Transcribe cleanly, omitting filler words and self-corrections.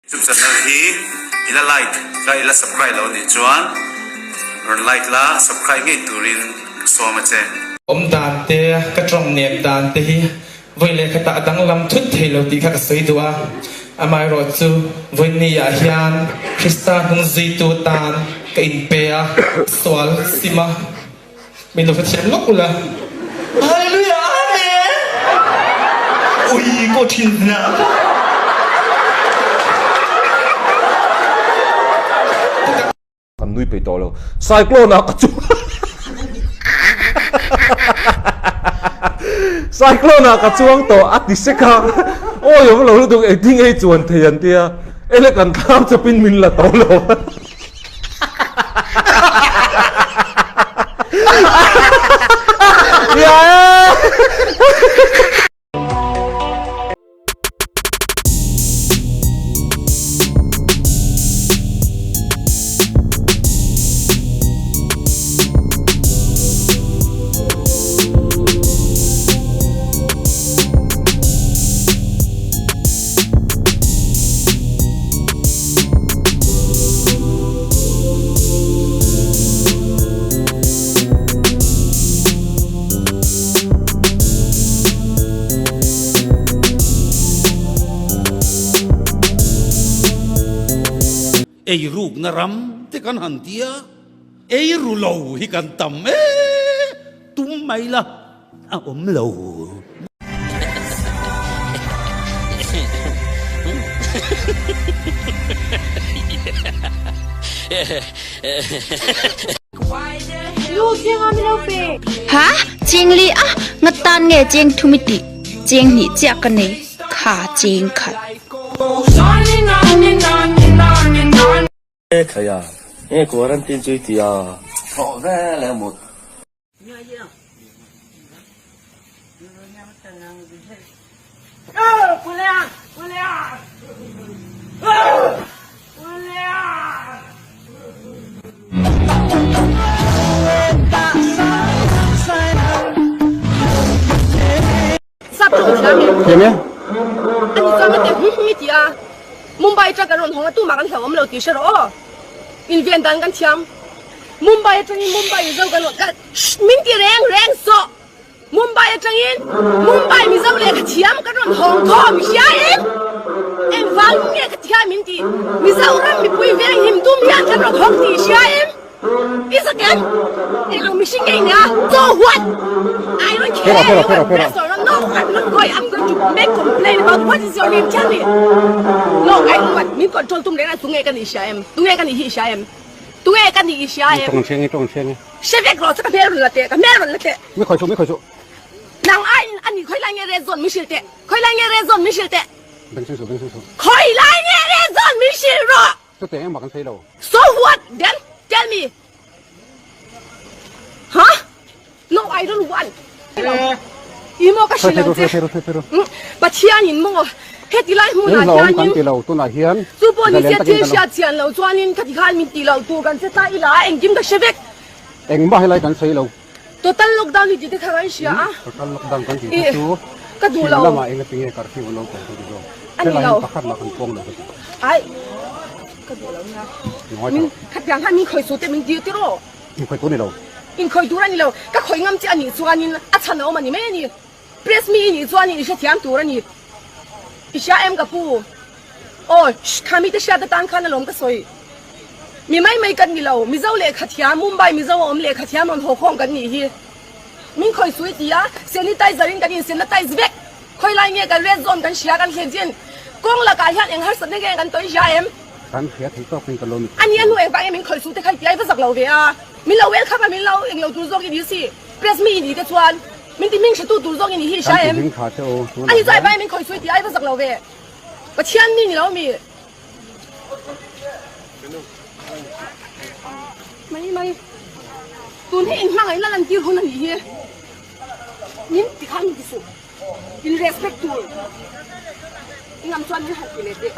Youtube channel hi i la like ka i la subscribe lo nih chuan rawn like la subscribe ngei turin ka sawm a che. Awm dan te, ka tawng nem dan te hi vawi leh khatah a danglam thut thei lo tih kha ka sawi duh a. Amaherawh chu vawi ah hian Krista hnung zuitu tan ka inpe a, sual sim a. Min lo hrethiam lawk ula. Hallelujah Amen! Ui ko thin hna. Kan nui peih tawh lo. Cyclone ah ka chuang Cyclone ah ka chuang tawh a ti sek a. Awi awm lo lutuk engtin nge i chuan thei an tia. Ele kan thlam chawpin min la tawh lo. Eirukna ram te kan han tia, eiru lo hi kan tam e, tum mai la. A awm lo. Ha? Cheng li a, nga tan nge cheng thum i tih? Cheng hnih chiah ka nei, kha cheng khat. Khaia, nge quarantine chu i ti a? Thawh vel e mut. Thiam e. Ani chuan ka ti hmi hmi ti a, Mumbai atang kan rawn hawng a tumah kan hlauhawm lo tih hre rawh aw. Inven dan kan thiam. Mumbai atangin Mumbai Mizo kan rawn shh min ti reng reng sawh. Mumbai atangin Mumbai Mizo lehkha thiam kan rawn hawng khawm hria in engvang nge ka thiam in ti Mizoram mipui veng him tum hian kan rawn hawng tih hria in. I zaken eng ang mihring nge i nia? So what? I don't care you are best or not no I'm not going I'm going to make complaint about what is your name tell me No I don't want min control tum reng a tunge ka nih i hria em? Tunge ka nih hi i hria em? Tunge ka nih i hria em? Tawng chiang e tawng chiang e. Hre vek rawh chu ka hmel rawn la teh ka hmel rawn la teh. Mi khawi chu mi khawi chu. Nang aiin a nih khawi lai nge red zone min hrilh teh khawi lai nge red zone min hrilh teh. Beng chhung suh beng chhung suh. Khawi lai nge red zone min hrilh rawh. Chuteh engmah kan sawi lo. So what then? Tell me. Huh? No, I don't want. I maw ka hrilh ang che. Pathian in maw heti lai hmunah hianin. Kan ti lo tunah hian. Chu pawh ni se thil hriat chian lo chuanin khati khan min ti lo tur kan che ta ila engkim ka hre vek. Engmah helai kan sawi lo. Total lockdown hi tih te kha kan hria a. Total lockdown kan tih kha chu ka duh lo. Chhim lamah eng ati nge curfew an lo pawh kan ti zawk. A ni lo. Pakhat lah kan pawng lo ka ti. Ai ka duh lo nia. Min khatiang khan min khawi su te min dir tiraw. In khawi tur ni lo. In khawi tur a ni lo. Ka khawi ngam che a nih chuanin a chhan a awm a ni mai a ni. Press mi i nih chuanin i hrethiam tur a ni. I hria em ka pu? Aw, kha mite hriat atan khan alawm ka sawi. Mi mai mai kan ni lo, Mizo lehkha thiam, Mumbai Mizo a awm lehkha thiam rawn haw khawm kan nih hi. Min khawi sui ti a, sanitizer in kan insanitize vek. Khawi lai nge kan red zone kan hria kan hlen chin. Kawng lakah hian eng harsatna nge kan tawi hria em? Kan hria thei tawk in ka lo ni. A nia hnu engvang nge min khawi su te kha i ti a, i va zak lo ve a. Min lo welcome a, min lo englo tur zawk i ni si. Press mi i ni te chuan min ti hming hretu tur zawk i ni hi i hria em? Kan ti hming tha che u tunah A ni chuan hian. engvang nge min khawi sui ti a, i va zak lo ve. Pathian mi ni lo mi. Mai mai. Tun hi in hmangaihna lan tir hun a nih hi. Min ti khan min ti suh. In respect tur. I ngam chuan min han ti leh teh.